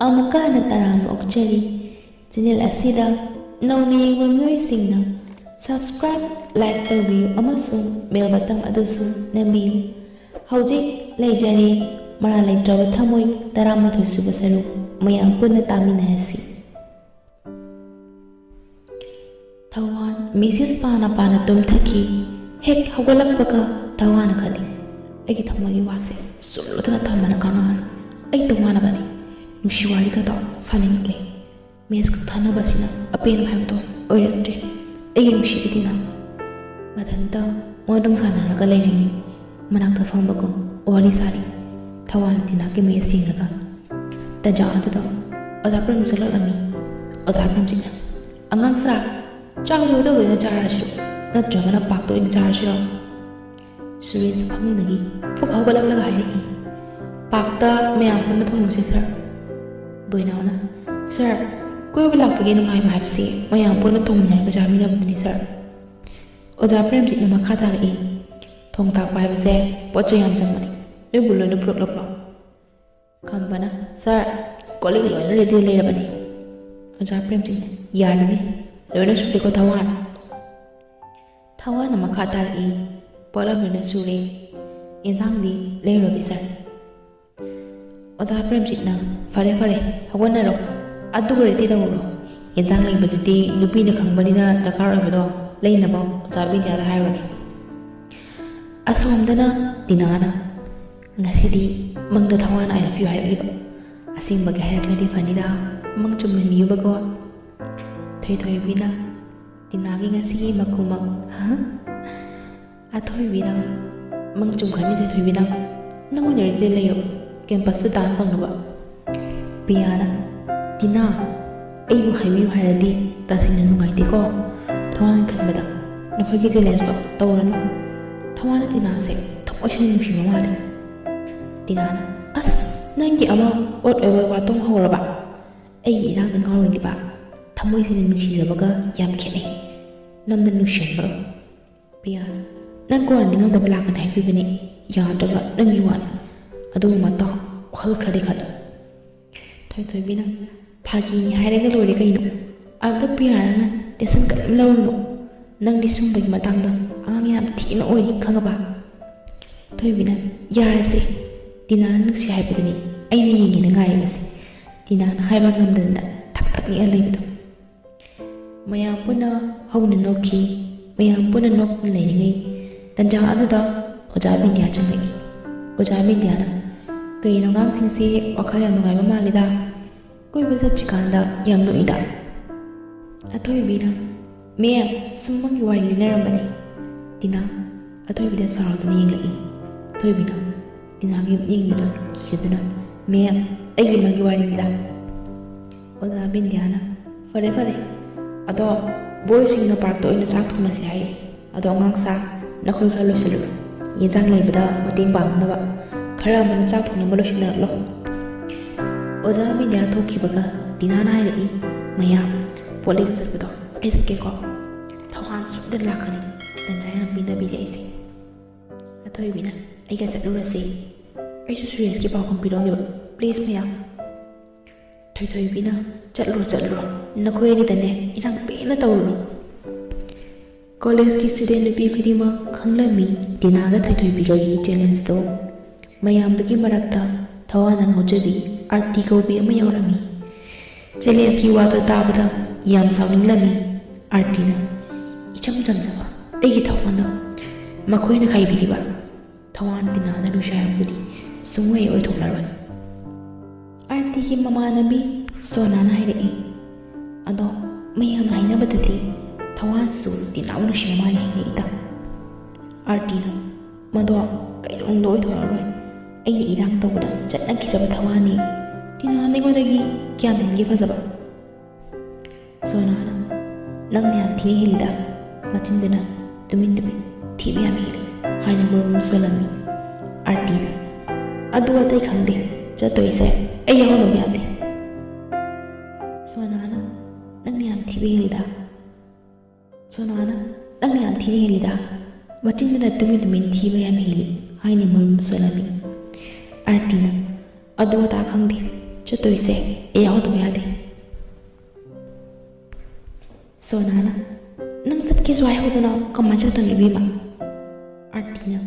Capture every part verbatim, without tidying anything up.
ꯑꯃꯨꯛꯀ ꯍꯟꯅ ꯇꯔꯥꯝꯅ ꯑꯣꯛꯆꯔꯤ꯫ ꯆꯦꯅꯦꯜ ꯑꯁꯤꯗ ꯅꯧꯅ ꯌꯦꯡꯕ ꯃꯤꯑꯣꯏꯁꯤꯡꯅ subscribe, like ꯇꯧꯕꯤꯌꯨ ꯑꯃꯁꯨꯡ bell button ꯑꯗꯨꯁꯨ ꯅꯝꯕꯤꯌꯨ꯫ ꯍꯧꯖꯤꯛ ꯂꯩꯖꯔꯦ ꯃꯔꯥꯜ ꯂꯩꯇ꯭ꯔꯕ ꯊꯃꯣꯏ ꯇꯔꯥꯃꯥꯊꯣꯏ ꯁꯨꯕ ꯁꯔꯨꯛ, ꯃꯌꯥꯝ ꯄꯨꯟꯅ ꯇꯥꯃꯤꯟꯅꯔꯁꯤ꯫ ꯊꯧꯋꯥꯟ message ꯄꯥꯅ ꯄꯥꯅ ꯇꯨꯝꯊꯈꯤ꯫ ꯍꯦꯛ ꯍꯧꯒꯠꯂꯛꯄꯒ ꯊꯧꯋꯥꯟꯅ ꯈꯜꯂꯤ, "ꯑꯩꯒꯤ ꯊꯃꯣꯏꯒꯤ ꯋꯥꯁꯦ ꯁꯨꯝ ꯂꯣꯠꯇꯨꯅ ꯊꯝꯕꯅ ꯀꯥꯟꯅꯔꯣꯏ꯫ ꯑꯩ ꯇꯣꯉꯥꯟꯅꯕꯅꯤ꯫ ꯅꯨꯡꯁꯤ ꯋꯥꯔꯤꯒꯗꯣ ꯁꯥꯅꯤꯡꯂꯛꯂꯦ꯫ Message ꯈꯛ ꯊꯥꯅꯕ ꯑꯁꯤꯅ ꯑꯄꯦꯟꯕ ꯍꯥꯏꯕꯗꯣ ꯑꯣꯏꯔꯛꯇ꯭ꯔꯦ꯫ ꯑꯩꯒꯤ ꯅꯨꯡꯁꯤꯕꯤ ꯇꯤꯅꯥ꯫" ꯃꯊꯟꯇ ꯋꯥꯔꯧ ꯁꯥꯟꯅꯔꯒ ꯂꯩꯔꯝꯃꯤ꯫ ꯃꯅꯥꯛꯇ ꯐꯝꯕꯒꯨꯝ ꯋꯥꯔꯤ ꯁꯥꯔꯤ꯫ ꯊꯧꯋꯥꯟ ꯇꯤꯅꯥꯒꯤ message ꯌꯦꯡꯂꯒ꯫ ꯇꯟꯖꯥ ꯑꯗꯨꯗ ꯑꯣꯖꯥ ꯄ꯭ꯔꯦꯝ ꯆꯪꯂꯛꯂꯝꯃꯤ꯫ ꯑꯣꯖꯥ ꯄ꯭ꯔꯦꯝꯖꯤꯠꯅ, "ꯑꯉꯥꯡꯁꯥ, ꯆꯥꯛꯁꯤ ꯍꯣꯇꯦꯜꯗ ꯑꯣꯏꯅ ꯆꯥꯔꯁꯤꯔꯣ? ꯅꯠꯇ꯭ꯔꯒꯅ parkꯇ ꯑꯣꯏꯅ ꯆꯥꯔꯁꯤꯔꯣ?" ꯁꯨꯔꯦꯁ ꯐꯃꯨꯡꯗꯒꯤ ꯐꯨꯛ ꯍꯧꯒꯠꯂꯛꯂꯒ ꯍꯥꯏꯔꯛꯏ, "Parkꯇ ꯃꯌꯥꯝ ꯄꯨꯟꯅ ꯊꯣꯡꯉꯁꯤ sir꯫ ꯕꯣꯏꯅꯥꯎꯅ, "Sir, ꯀꯣꯏꯕ ꯂꯥꯛꯄꯒꯤ ꯅꯨꯡꯉꯥꯏꯕ ꯍꯥꯏꯕꯁꯤ ꯃꯌꯥꯝ ꯄꯨꯟꯅ ꯊꯣꯡꯃꯤꯟꯅꯔꯒ ꯆꯥꯃꯤꯟꯅꯕꯗꯨꯅꯤ sir꯫" ꯑꯣꯖꯥ ꯄ꯭ꯔꯦꯝꯖꯤꯠꯅ ꯃꯈꯥ ꯇꯥꯔꯛꯏ, "ꯊꯣꯡ ꯊꯥꯛꯄ ꯍꯥꯏꯕꯁꯦ ꯄꯣꯠ ꯆꯩ ꯌꯥꯝ ꯆꯪꯕꯅꯤ꯫ ꯅꯣꯏꯕꯨ ꯂꯣꯏꯅ ꯄꯨꯔꯛꯂꯕ꯭ꯔꯣ?" ꯈꯝꯕꯅ, "Sir, ꯀꯣꯜ ꯂꯤꯛ ꯂꯣꯏꯅ ready ꯂꯩꯔꯕꯅꯤ꯫" ꯑꯣꯖꯥ ꯄ꯭ꯔꯦꯝꯖꯤꯠꯅ, "ꯌꯥꯔꯤꯅꯦ, ꯂꯣꯏꯅ ꯁꯨꯔꯦꯀꯣ ꯊꯧꯋꯥꯟ?" ꯊꯧꯋꯥꯟꯅ ꯃꯈꯥ ꯇꯥꯔꯛꯏ, "ꯄꯣꯠꯂꯝ ꯂꯣꯏꯅ ꯁꯨꯔꯦ꯫ ꯌꯦꯟꯁꯥꯡꯗꯤ ꯂꯩꯔꯨꯔꯒꯦ sir꯫" ꯑꯣꯖꯥ ꯄ꯭ꯔꯦꯝꯖꯤꯠꯅ, "ꯐꯔꯦ ꯐꯔꯦ, ꯍꯧꯒꯠꯅꯔꯣ, ꯑꯗꯨꯒ ready ꯇꯧꯔꯣ꯫ ꯌꯦꯟꯁꯥꯡ ꯂꯩꯕꯗꯨꯗꯤ ꯅꯨꯄꯤꯅ ꯈꯪꯕꯅꯤꯅ ꯗꯔꯀꯥꯔ ꯑꯣꯏꯕꯗꯣ ꯂꯩꯅꯕ ꯑꯣꯖꯥ ꯕꯤꯗ꯭ꯌꯥꯗ ꯍꯥꯏꯔꯨꯔꯒꯦ꯫" ꯑꯁꯣꯝꯗꯅ ꯇꯤꯅꯥꯅ, "ꯉꯁꯤꯗꯤ ꯃꯪꯗ ꯊꯧꯋꯥꯟꯅ I love you ꯍꯥꯏꯔꯛꯂꯤꯕ꯫ ꯑꯁꯦꯡꯕꯒꯤ ꯍꯥꯏꯔꯛꯂꯗꯤ ꯐꯅꯤꯗ, ꯃꯪ ꯆꯨꯝꯍꯟꯕꯤꯌꯨꯕꯀꯣ꯫" ꯊꯣꯏꯊꯣꯏꯕꯤꯅ ꯇꯤꯅꯥꯒꯤ ꯉꯁꯤꯒꯤ ꯃꯈꯨꯃꯛ, ꯍꯥ? ꯑꯊꯣꯏꯕꯤ ꯅꯪ, ꯃꯪ ꯆꯨꯝꯈ꯭ꯔꯅꯤ ꯊꯣꯏꯊꯣꯏꯕꯤ ꯅꯪ꯫ ꯅꯪ ꯑꯣꯏꯅ ready ꯂꯩꯔꯣ, campusꯇ dance ꯇꯧꯅꯕ꯫ ꯄ꯭ꯔꯤꯌꯥꯅ, "ꯇꯤꯅꯥ, ꯑꯩꯕꯨ ꯍꯥꯏꯕꯤꯌꯨ ꯍꯥꯏꯔꯗꯤ ꯇꯁꯦꯡꯅ ꯅꯨꯡꯉꯥꯏꯇꯦꯀꯣ꯫ ꯊꯧꯋꯥꯟ ꯈꯟꯕꯗ ꯅꯈꯣꯏꯒꯤ challengeꯇꯣ ꯇꯧꯔꯅꯨ꯫" ꯊꯧꯋꯥꯟꯅ ꯇꯤꯅꯥꯁꯦ ꯊꯃꯣꯏ ꯁꯦꯡꯅ ꯅꯨꯡꯁꯤꯕ ꯃꯥꯜꯂꯦ꯫ ꯇꯤꯅꯥꯅ, "ꯑꯁ, ꯅꯪꯒꯤ ꯑꯃ ꯑꯣꯠ ꯑꯣꯏꯕ ꯋꯥꯇꯣꯡ ꯍꯧꯔꯕ? ꯑꯩꯒꯤ ꯏꯔꯥꯡꯗ ꯉꯥꯎꯔꯤꯅꯦꯕ꯫ ꯊꯃꯣꯏ ꯁꯦꯡꯅ ꯅꯨꯡꯁꯤꯖꯕꯒ ꯌꯥꯝ ꯈꯦꯠꯅꯩ꯫ ꯅꯝꯅ ꯅꯨꯡꯁꯤꯍꯟꯕ꯫" ꯄ꯭ꯔꯤꯌꯥꯅ, "ꯅꯪ ꯀꯣꯟꯅ ꯅꯤꯡꯉꯝꯗꯕ ꯂꯥꯛꯀꯅꯤ ꯍꯥꯏꯕꯤꯕꯅꯦ꯫ ꯌꯥꯗ꯭ꯔꯒ ꯅꯪꯒꯤ ꯋꯥꯅꯤ꯫ ꯑꯗꯨꯕꯨ ꯃꯇꯥꯎ, ꯋꯥꯈꯜ ꯈꯔꯗꯤ ꯈꯜꯂꯨ꯫" ꯊꯣꯏꯊꯣꯏꯕꯤꯅ, "ꯐꯥꯒꯤꯅꯤ ꯍꯥꯏꯔꯒ ꯂꯣꯏꯔꯦ ꯀꯩꯅꯣ? ꯑꯝꯇ ꯄ꯭ꯔꯤꯌꯥ, ꯅꯪꯅ ꯇꯦꯟꯁꯟ ꯀꯔꯤꯝ ꯂꯧꯔꯨꯅꯨ꯫ ꯅꯪꯗꯤ ꯁꯨꯝꯕꯒꯤ ꯃꯇꯥꯡꯗ ꯑꯉꯥꯡ ꯌꯥꯝ ꯊꯤꯅ ꯑꯣꯏꯔꯤ, ꯈꯪꯉꯕ?" ꯊꯣꯏꯕꯤꯅ, "ꯌꯥꯔꯦꯁꯦ, ꯇꯤꯅꯥꯅ ꯅꯨꯡꯁꯤ ꯍꯥꯏꯕꯗꯨꯅꯤ ꯑꯩꯅ ꯌꯦꯡꯒꯦꯅ ꯉꯥꯏꯔꯤꯕꯁꯦ"꯫ ꯇꯤꯅꯥꯅ ꯍꯥꯏꯕ ꯉꯝꯗꯗꯅ ꯊꯛ ꯊꯛ ꯅꯤꯛꯑ ꯂꯩꯕꯗꯣ꯫ ꯃꯌꯥꯝ ꯄꯨꯟꯅ ꯍꯧꯅ ꯅꯣꯛꯈꯤ꯫ ꯃꯌꯥꯝ ꯄꯨꯟꯅ ꯅꯣꯛꯇꯨꯅ ꯂꯩꯔꯤꯉꯩ ꯇꯟꯖꯥ ꯑꯗꯨꯗ ꯑꯣꯖꯥ ꯕꯤꯟꯗꯤꯌꯥ ꯆꯪꯂꯛꯏ꯫ ꯑꯣꯖꯥ ꯕꯤꯟꯗꯤꯌꯥꯅ, "ꯀꯩꯅꯣ, ꯑꯉꯥꯡꯁꯤꯡꯁꯦ ꯋꯥꯈꯜ ꯌꯥꯝ ꯅꯨꯡꯉꯥꯏꯕ ꯃꯥꯜꯂꯤꯗ꯫ ꯀꯣꯏꯕ ꯆꯠꯇ꯭ꯔꯤꯀꯥꯟꯗ ꯌꯥꯝ ꯅꯣꯛꯏꯗ"꯫ ꯑꯊꯣꯏꯕꯤꯅ, "ꯃꯦꯝ, ꯁꯨꯝꯕꯒꯤ ꯋꯥꯔꯤ ꯂꯤꯅꯔꯝꯕꯅꯤ"꯫ ꯇꯤꯅꯥ ꯑꯊꯣꯏꯕꯤꯗ ꯁꯥꯎꯗꯨꯅ ꯌꯦꯡꯂꯛꯏ꯫ ꯑꯊꯣꯏꯕꯤꯅ ꯇꯤꯅꯥꯒꯤ ꯃꯤꯠꯌꯦꯡꯗꯨꯗ ꯀꯤꯖꯗꯨꯅ, "ꯃꯦꯝ, ꯑꯩꯒꯤ ꯃꯪꯒꯤ ꯋꯥꯔꯤꯅꯤꯗ"꯫ ꯑꯣꯖꯥ ꯕꯤꯟꯗꯤꯌꯥꯅ, "ꯐꯔꯦ ꯐꯔꯦ, ꯑꯗꯣ ꯕꯣꯏꯁꯤꯡꯅ ꯄꯥꯔꯛꯇ ꯑꯣꯏꯅ ꯆꯥꯛ ꯊꯣꯡꯅꯁꯦ ꯍꯥꯏ꯫ ꯑꯗꯣ ꯑꯉꯥꯡꯁꯥ, ꯅꯈꯣꯏ ꯈꯔ ꯂꯣꯏꯁꯤꯜꯂꯨ, ꯌꯦꯟꯁꯥꯡ ꯂꯩꯕꯗ ꯃꯇꯦꯡ ꯄꯥꯡꯅꯕ꯫ ꯈꯔ ꯑꯃꯅ ꯆꯥꯛ ꯊꯣꯡꯅꯕ ꯂꯣꯏꯁꯤꯟꯅꯔꯛꯂꯣ"꯫ ꯑꯣꯖꯥ ꯕꯤꯟꯗꯤꯌꯥ ꯊꯣꯛꯈꯤꯕꯒ ꯇꯤꯅꯥꯅ ꯍꯥꯏꯔꯛꯏ, "ꯃꯌꯥꯝ, ꯄꯣꯠ ꯂꯩꯕ ꯆꯠꯄꯗꯣ ꯑꯩ ꯆꯠꯀꯦꯀꯣ꯫ ꯊꯧꯋꯥꯟ ꯁꯣꯏꯗꯅ ꯂꯥꯛꯀꯅꯤ, ꯇꯟꯖꯥ ꯌꯥꯝ ꯄꯤꯅꯕꯤꯔꯦ ꯑꯩꯁꯦ"꯫ ꯑꯊꯣꯏꯕꯤꯅ, "ꯑꯩꯒ ꯆꯠꯂꯨꯔꯁꯦ꯫ ꯑꯩꯁꯨ ꯁꯨꯔꯦꯁꯀꯤ ꯄꯥꯎ ꯈꯨꯝ ꯄꯤꯔꯛꯑꯣꯏꯕ, please ꯃꯌꯥꯝ"꯫ ꯊꯣꯏꯊꯣꯏꯕꯤꯅ, "ꯆꯠꯂꯨꯔꯣ, ꯆꯠꯂꯨꯔꯣ꯫ ꯅꯈꯣꯏ ꯑꯅꯤꯗꯅꯦ ꯏꯔꯥꯡ ꯄꯦꯟꯅ ꯇꯧꯔꯨꯔꯣ"꯫ ꯀꯣꯂꯦꯖꯀꯤ ꯁ꯭ꯇꯨꯗꯦꯟ ꯅꯨꯄꯤ ꯈꯨꯗꯤꯡꯃꯛ ꯈꯪꯂꯝꯃꯤ ꯇꯤꯅꯥꯒ ꯊꯣꯏꯊꯣꯏꯕꯤꯒꯒꯤ ꯆꯦꯂꯦꯟꯖꯇꯣ꯫ ꯃꯌꯥꯝꯗꯨꯒꯤ ꯃꯔꯛꯇ ꯊꯋꯥꯟꯗ ꯉꯥꯎꯖꯕꯤ ꯑꯥꯔꯇꯤ ꯀꯧꯕꯤ ꯑꯃ ꯌꯥꯎꯔꯝꯃꯤ꯫ ꯆꯦꯂꯦꯟꯖꯀꯤ ꯋꯥꯗꯣ ꯇꯥꯕꯗ ꯌꯥꯝ ꯁꯥꯎꯅꯤꯡꯂꯝꯃꯤ ꯑꯥꯔꯇꯤꯅ꯫ "ꯏꯆꯝ ꯆꯝꯖꯕ ꯑꯩꯒꯤ ꯊꯋꯥꯟꯗ ꯃꯈꯣꯏꯅ ꯈꯥꯏꯕꯤꯔꯤꯕ ꯊꯋꯥꯟ ꯇꯤꯅꯥꯗ ꯅꯨꯡꯁꯤ ꯍꯥꯏꯕꯗꯨꯗꯤ ꯁꯨꯡꯑꯣꯏ ꯑꯣꯏꯊꯣꯛꯂꯔꯣꯏ"꯫ ꯑꯥꯔꯇꯤꯒꯤ ꯃꯃꯥꯟꯅꯕꯤ ꯁꯣꯅꯥꯅ ꯍꯥꯏꯔꯛꯏ, "ꯑꯗꯣ ꯃꯌꯥꯝꯅ ꯍꯥꯏꯅꯕꯗꯗꯤ ꯊꯋꯥꯟꯁꯨ ꯇꯤꯅꯥꯕꯨ ꯅꯨꯡꯁꯤꯕ ꯃꯥꯜꯂꯤ ꯍꯥꯏꯅꯩꯗ"꯫ ꯑꯥꯔꯇꯤꯅ, "ꯃꯗꯣ ꯀꯩꯗꯧꯅꯨꯡꯗ ꯑꯣꯏꯊꯣꯛꯂꯔꯣꯏ꯫ ꯑꯩꯅ ꯏꯔꯥꯡ ꯇꯧꯕꯗ ꯆꯠꯅꯈꯤꯗ꯭ꯔꯕ ꯊꯋꯥꯟꯅꯤ꯫ ꯇꯤꯅꯥꯅ ꯑꯩꯉꯣꯟꯗꯒꯤ ꯀꯌꯥꯝ ꯍꯦꯟꯒꯦ ꯐꯖꯕ"꯫ ꯁꯣꯅꯥꯅ, "ꯅꯪꯅ ꯌꯥꯝ ꯊꯤꯅ ꯍꯦꯜꯂꯤꯗ꯫ ꯃꯆꯤꯟꯗꯅ ꯇꯨꯃꯤꯟ ꯇꯨꯃꯤꯟ ꯊꯤꯕ ꯌꯥꯝ ꯍꯦꯜꯂꯤ" ꯍꯥꯏꯅ ꯃꯨꯔꯨꯝ ꯁꯣꯜꯂꯝꯃꯤ꯫ ꯑꯥꯔꯇꯤꯅ, "ꯑꯗꯨ ꯑꯇꯩ ꯈꯪꯗꯦ, ꯆꯠꯇꯣꯏꯁꯦ ꯑꯩ ꯌꯥꯎꯍꯧꯗꯕ ꯌꯥꯗꯦ"꯫ ꯁꯣꯅꯥꯅ, "ꯅꯪꯅ ꯌꯥꯝ ꯊꯤꯕ ꯍꯦꯜꯂꯤꯗ"꯫ ꯁꯣꯅꯥꯅ, "ꯅꯪꯅ ꯌꯥꯝ ꯊꯤꯅ ꯍꯦꯜꯂꯤꯗ꯫ ꯃꯆꯤꯟꯗꯅ ꯇꯨꯃꯤꯟ ꯇꯨꯃꯤꯟ ꯊꯤꯕ ꯌꯥꯝ ꯍꯦꯜꯂꯤ" ꯍꯥꯏꯅ ꯃꯨꯔꯨꯝ ꯁꯣꯜꯂꯝꯃꯤ꯫ ꯑꯥꯔꯇꯤꯅ, "ꯑꯗꯨ ꯑꯗꯥ ꯈꯪꯗꯦ, ꯆꯠꯇꯣꯏꯁꯦ ꯑꯩ ꯌꯥꯎꯗꯕ ꯌꯥꯗꯦ꯫ ꯁꯣꯅꯥꯅ, "ꯅꯪ ꯆꯠꯀꯦꯁꯨ ꯍꯥꯏꯍꯧꯗꯅ ꯀꯃꯥꯏꯅ ꯆꯠꯇꯣꯏꯅꯣ ꯏꯕꯦꯝꯃ?" ꯑꯥꯔꯇꯤꯅ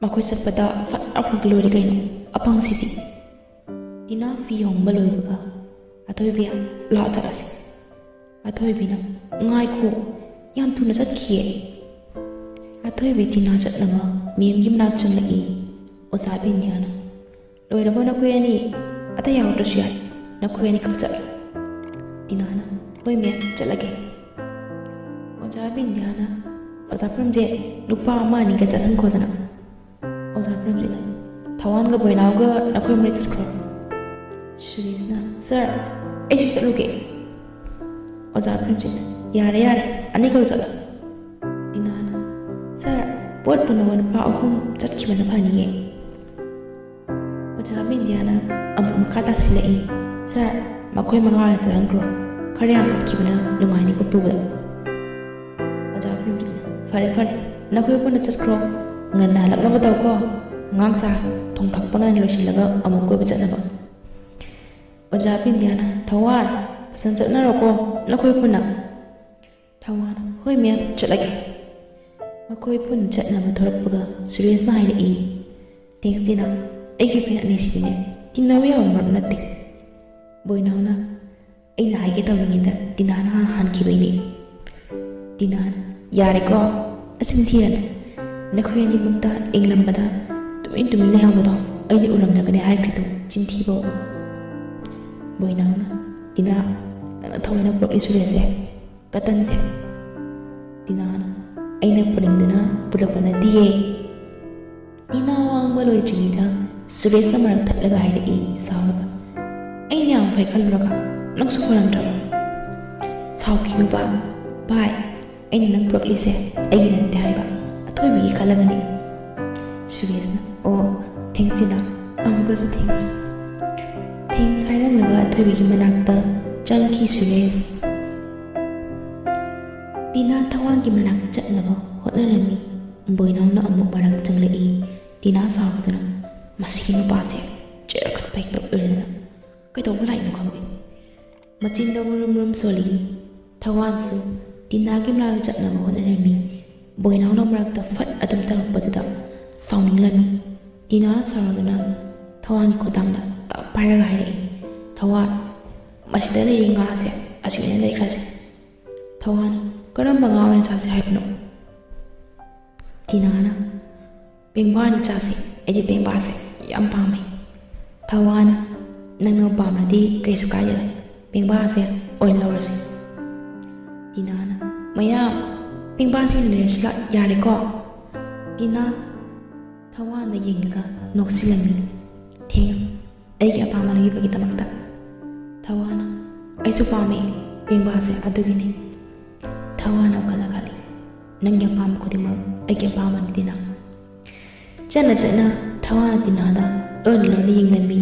ꯃꯈꯣꯏ ꯆꯠꯄꯗ ꯐꯠ ꯂꯥꯎꯅ ꯂꯣꯏꯔꯦ ꯀꯩꯅꯣ, ꯑꯄꯪꯁꯤꯗꯤ꯫ ꯇꯤꯅꯥ ꯐꯤ ꯍꯣꯡꯕ ꯂꯣꯏꯕꯒ, "ꯑꯊꯣꯏꯕꯤ, ꯂꯥꯛꯑꯣ ꯆꯠꯂꯁꯦ꯫" ꯑꯊꯣꯏꯕꯤꯅ, "ꯉꯥꯏꯈꯣ, ꯌꯥꯝ ꯊꯨꯅ ꯆꯠꯈꯤꯌꯦ꯫" ꯑꯊꯣꯏꯕꯤ ꯇꯤꯅꯥ ꯆꯠꯅꯕ ꯃꯦꯝꯒꯤ ꯃꯅꯥꯛ ꯆꯪꯂꯛꯏ꯫ ꯑꯣꯖꯥ ꯕꯤꯟꯗ꯭ꯌꯥꯅ, "ꯂꯣꯏꯔꯕꯣ ꯅꯈꯣꯏ ꯑꯅꯤ? ꯑꯇꯩ ꯌꯥꯎꯗ꯭ꯔꯁꯨ ꯌꯥꯏ, ꯅꯈꯣꯏ ꯑꯅꯤꯈꯛ ꯆꯠꯂꯣ꯫" ꯇꯤꯅꯥꯅ, "ꯍꯣꯏ ꯃꯦꯝ, ꯆꯠꯂꯒꯦ꯫" ꯑꯣꯖꯥ ꯕꯤꯟꯗ꯭ꯌꯥꯅ, "ꯑꯣꯖꯥ ꯄꯨꯔꯝꯖꯤꯠ, ꯅꯨꯄꯥ ꯑꯃ ꯑꯅꯤꯒ ꯆꯠꯍꯟꯈꯣꯗꯅ꯫" ꯑꯣꯖꯥ ꯄꯨꯔꯝꯖꯤꯠꯅ, "ꯊꯋꯥꯟꯒ ꯕꯣꯏꯅꯥꯎꯒ ꯅꯈꯣꯏ ꯃꯔꯤ ꯆꯠꯈ꯭ꯔꯣ꯫" ꯁꯨꯔꯦꯁꯅ, "ꯁꯥꯔ, ꯑꯩꯁꯨ ꯆꯠꯂꯨꯒꯦ꯫" ꯑꯣꯖꯥ ꯄꯨꯔꯝꯖꯤꯠꯅ, "ꯌꯥꯔꯦ ꯌꯥꯔꯦ, ꯑꯅꯤꯈꯛ ꯆꯠꯂꯣ꯫" ꯇꯤꯅꯥꯅ, "ꯁꯥꯔ, ꯄꯣꯠ ꯄꯨꯅꯕ ꯅꯨꯄꯥ ꯑꯍꯨꯝ ꯆꯠꯈꯤꯕꯅ ꯐꯅꯤꯌꯦ꯫" ꯑꯣꯖꯥ ꯕꯤꯟꯗ꯭ꯌꯥꯅ ꯑꯃꯨꯛ ꯃꯈꯥ ꯇꯥꯁꯤꯜꯂꯛꯏ, "ꯁꯥꯔ, ꯃꯈꯣꯏ ꯃꯉꯥ ꯑꯣꯏꯅ ꯆꯠꯍꯟꯈ꯭ꯔꯣ꯫ ꯈꯔ ꯌꯥꯝ ꯆꯠꯈꯤꯕꯅ ꯅꯨꯡꯉꯥꯏꯅꯤꯀꯣ ꯄꯨꯕꯗ꯫" ꯑꯣꯖꯥ ꯄꯨꯔꯝꯖꯤꯠꯅ, "ꯐꯔꯦ ꯐꯔꯦ, ꯅꯈꯣꯏ ꯄꯨꯟꯅ ꯆꯠꯈ꯭ꯔꯣ꯫ ꯉꯟꯅ ꯍꯜꯂꯛꯅꯕ ꯇꯧꯀꯣ꯫ ꯑꯉꯥꯡ ꯁꯥ, ꯊꯣꯡ ꯊꯥꯛꯄ ꯉꯟꯅ ꯂꯣꯏꯁꯤꯜꯂꯒ ꯑꯃꯨꯛ ꯀꯣꯏꯕ ꯆꯠꯅꯕ꯫" ꯑꯣꯖꯥ ꯕꯤꯟꯗ꯭ꯌꯥꯅ, "ꯊꯧꯋꯥꯟ, ꯐꯖꯅ ꯆꯠꯅꯔꯣꯀꯣ ꯅꯈꯣꯏ ꯄꯨꯟꯅ꯫" ꯊꯧꯋꯥꯟ, "ꯍꯣꯏ ꯃꯦꯝ, ꯆꯠꯂꯒꯦ꯫" ꯃꯈꯣꯏ ꯄꯨꯟꯅ ꯆꯠꯅꯕ ꯊꯣꯔꯛꯄꯒ ꯁꯨꯔꯦꯁꯅ ꯍꯥꯏꯔꯛꯏ, "ꯊꯦꯡꯁ ꯇꯤꯅꯥ, ꯑꯩꯒꯤ ꯐ꯭ꯔꯦꯟ ꯑꯅꯤꯁꯤꯗꯤꯅꯦ, ꯇꯤꯟꯅꯕ ꯌꯥꯕ ꯃꯔꯨꯞ ꯅꯠꯇꯦ꯫" ꯕꯣꯏꯅꯥꯎꯅ, "ꯑꯩꯅ ꯍꯥꯏꯒꯦ ꯇꯧꯔꯤꯉꯩꯗ ꯇꯤꯅꯥꯅ ꯍꯥꯟꯅ ꯍꯟꯈꯤꯕꯩꯅꯦ꯫" ꯇꯤꯅꯥꯅ, "ꯌꯥꯔꯦꯀꯣ, ꯑꯁꯤꯟ ꯊꯤꯔꯅꯨ꯫ ꯅꯈꯣꯏ ꯑꯅꯤꯃꯛꯇ ꯌꯦꯡꯂꯝꯕꯗ ꯇꯨꯃꯤꯟ ꯇꯨꯃꯤꯟ ꯂꯩꯍꯧꯕꯗꯣ ꯑꯩꯅ ꯎꯔꯝꯂꯒꯅꯦ ꯍꯥꯏꯈ꯭ꯔꯤꯗꯣ, ꯆꯤꯟꯊꯤꯕꯧ꯫" ꯕꯣꯏꯅꯥꯎꯅ, "ꯇꯤꯅꯥ, ꯅꯪꯅ ꯊꯑꯣꯏꯅ ꯄꯨꯔꯛꯂꯤ ꯁꯨꯔꯦꯁꯁꯦ, ꯀꯇꯟꯁꯦ꯫" ꯇꯤꯅꯥꯅ, "ꯑꯩꯅ ꯄꯨꯅꯤꯡꯗꯅ ꯄꯨꯔꯛꯄ ꯅꯠꯇꯤꯌꯦ꯫" ꯇꯤꯅꯥ ꯋꯥ ꯉꯥꯡꯕ ꯂꯣꯏꯗ꯭ꯔꯤꯉꯩꯗ ꯁꯨꯔꯦꯁꯅ ꯃꯔꯛ ꯊꯠꯂꯒ ꯍꯥꯏꯔꯛꯏ ꯁꯥꯎꯔꯒ, "ꯑꯩꯅ ꯌꯥꯝ ꯐꯩ ꯈꯜꯂꯨꯔꯒ ꯅꯪꯁꯨ ꯐꯔꯝꯗ꯭ꯔꯕ?" "ꯁꯥꯎꯈꯤꯅꯨꯕ ꯚꯥꯏ, ꯑꯩꯅ ꯅꯪ ꯄꯨꯔꯛꯂꯤꯁꯦ ꯑꯩꯒꯤ ꯅꯠꯇꯦ ꯍꯥꯏꯕ, ꯑꯊꯣꯏꯕꯤꯒꯤ ꯈꯜꯂꯒꯅꯤ꯫" ꯁꯨꯔꯦꯁꯅ, "ꯑꯣ, ꯊꯦꯡꯁ ꯇꯤꯅꯥ, ꯑꯃꯨꯛꯀꯁꯨ ꯊꯦꯡꯁ꯫" ꯊꯦꯡꯁ ꯍꯥꯏꯔꯝꯂꯒ ꯑꯊꯣꯏꯕꯤꯒꯤ ꯃꯅꯥꯛꯇ ꯆꯪꯈꯤ ꯁꯨꯔꯦꯁ꯫ ꯇꯤꯅꯥ ꯊꯋꯥꯟꯒꯤ ꯃꯅꯥꯛ ꯆꯠꯅꯕ ꯍꯣꯠꯅꯔꯝꯃꯤ꯫ ꯕꯣꯏꯅꯥꯎꯅ ꯑꯃꯨꯛ ꯃꯔꯛ ꯆꯪꯂꯛꯏ꯫ ꯇꯤꯅꯥ ꯁꯥꯎꯗꯨꯅ, "ꯃꯁꯤꯒꯤ ꯅꯨꯄꯥꯁꯦ ꯆꯦꯔꯛꯈꯠꯄ ꯍꯦꯛꯇ ꯑꯣꯏꯔꯗꯅ꯫ ꯀꯩꯗꯧꯕ ꯂꯥꯛꯏꯅꯣ ꯈꯪꯗꯦ꯫ ꯃꯆꯤꯟꯗꯣ ꯃꯨꯔꯨꯝ ꯃꯨꯔꯨꯝ ꯁꯣꯜꯂꯤ꯫ ꯊꯋꯥꯟꯁꯨ ꯇꯤꯅꯥꯒꯤ ꯃꯅꯥꯛꯇ ꯆꯠꯅꯕ ꯍꯣꯠꯅꯔꯝꯃꯤ꯫ ꯕꯣꯏꯅꯥꯎꯅ ꯃꯔꯛꯇ ꯐꯠ ꯑꯗꯨꯝ ꯇꯧꯔꯛꯄꯗꯨꯗ ꯁꯥꯎꯅꯤꯡꯂꯝꯃꯤ꯫ ꯇꯤꯅꯥꯅ ꯁꯥꯎꯔꯗꯨꯅ ꯊꯋꯥꯟꯒꯤ ꯈꯨꯗꯥꯡꯗ ꯇꯞ ꯄꯥꯏꯔꯒ ꯍꯥꯏꯔꯛꯏ, "ꯊꯋꯥꯟ, ꯃꯁꯤꯗ ꯂꯩꯔꯤ ꯉꯥꯁꯦ ꯑꯁꯤ ꯑꯣꯏꯅ ꯂꯩꯈ꯭ꯔꯁꯦ꯫" ꯊꯋꯥꯟꯅ, "ꯀꯔꯝꯕ ꯉꯥ ꯑꯣꯏꯅ ꯆꯥꯁꯦ ꯍꯥꯏꯕꯅꯣ?" ꯇꯤꯅꯥꯅ, "ꯄꯦꯡꯕꯥꯅꯤ ꯆꯥꯁꯦ, ꯑꯩꯗꯤ ꯄꯦꯡꯕꯥꯁꯦ ꯌꯥꯝ ꯄꯥꯝꯃꯦ꯫" ꯊꯋꯥꯟꯅ, "ꯅꯪꯅ ꯄꯥꯝꯂꯗꯤ ꯀꯩꯁꯨ ꯀꯥꯏꯗꯦ, ꯄꯦꯡꯕꯥꯁꯦ ꯑꯣꯏꯅ ꯂꯧꯔꯁꯤ꯫" ꯇꯤꯅꯥꯅ, "ꯃꯌꯥꯝ, ꯄꯦꯡꯕꯥꯁꯦ ꯑꯣꯏꯅ ꯂꯩꯔꯁꯤꯔꯥ, ꯌꯥꯔꯦꯀꯣ?" ꯇꯤꯅꯥ ꯊꯋꯥꯟꯗ ꯌꯦꯡꯂꯒ ꯅꯣꯛꯁꯤꯜꯂꯝꯃꯤ꯫ "Thanks, ꯑꯩꯒꯤ ꯑꯄꯥꯝꯕ ꯂꯩꯕꯒꯤꯗꯃꯛꯇ꯫" ꯊꯋꯥꯟꯅ, "ꯑꯩꯁꯨ ꯄꯥꯝꯃꯦ ꯄꯦꯡꯕꯥꯁꯦ, ꯑꯗꯨꯒꯤꯅꯦ꯫" ꯊꯋꯥꯟꯅ ꯋꯥꯈꯜꯗ ꯈꯜꯂꯤ, "ꯅꯪꯒꯤ ꯑꯄꯥꯝꯕ ꯈꯨꯗꯤꯡꯃꯛ ꯑꯩꯒꯤ ꯑꯄꯥꯝꯕꯅꯤ, ꯇꯤꯅꯥ꯫" ꯆꯠꯅ ꯆꯠꯅ ꯊꯋꯥꯟꯅ ꯇꯤꯅꯥꯗ ꯂꯣꯟꯅ ꯂꯣꯟꯅ ꯌꯦꯡꯂꯝꯃꯤ꯫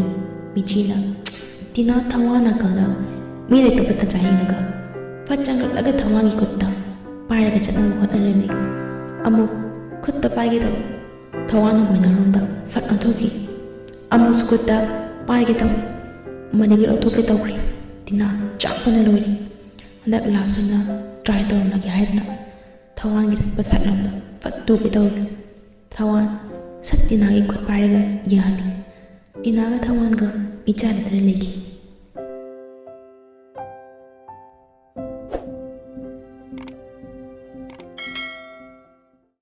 ꯃꯤꯆꯤꯅ, ꯇꯤꯅꯥ ꯊꯋꯥꯟ ꯅꯥꯀꯜꯗ ꯃꯤ ꯂꯩꯇꯕ ꯇꯟꯖꯥ ꯌꯦꯡꯂꯒ ꯐꯠ ꯆꯪꯂꯛꯂꯒ ꯊꯋꯥꯟꯒꯤ ꯈꯨꯠꯇ ꯄꯥꯏꯔꯒ ꯆꯠꯅꯕ ꯍꯣꯠꯅꯔꯝꯃꯤ꯫ ꯑꯃꯨꯛ ꯈꯨꯠꯇ ꯄꯥꯏꯒꯦ ꯇꯧ, ꯊꯋꯥꯟꯅ ꯕꯣꯏꯅꯥꯔꯣꯝꯗ ꯐꯠ ꯑꯣꯟꯊꯣꯛꯈꯤ꯫ ꯑꯃꯨꯛꯁꯨ ꯈꯨꯠꯇ ꯄꯥꯏꯒꯦ ꯇꯧ, ꯃꯅꯤꯡ ꯂꯧꯊꯣꯛꯀꯦ ꯇꯧꯈ꯭ꯔꯦ꯫ ꯇꯤꯅꯥ ꯆꯥꯛꯄꯅ ꯂꯣꯏꯔꯦ꯫ ꯍꯟꯗꯛ ꯂꯥꯁ ꯑꯣꯏꯅ ꯇ꯭ꯔꯥꯏ ꯇꯧꯔꯝꯂꯒꯦ ꯍꯥꯏꯗꯨꯅ ꯊꯋꯥꯟꯒꯤ ꯆꯠꯄ ꯁꯥꯏꯠꯂꯣꯝꯗ ꯐꯠ ꯇꯨꯒꯦ ꯇꯧꯔꯤ꯫ ꯊꯋꯥꯟ ꯁꯠ ꯇꯤꯅꯥꯒꯤ ꯈꯨꯠ ꯄꯥꯏꯔꯒ ꯌꯥꯜꯂꯤ꯫ ꯇꯤꯅꯥꯒ ꯊꯋꯥꯟꯒ ꯃꯤꯆꯥꯟꯅꯗꯅ ꯂꯩꯈꯤ꯫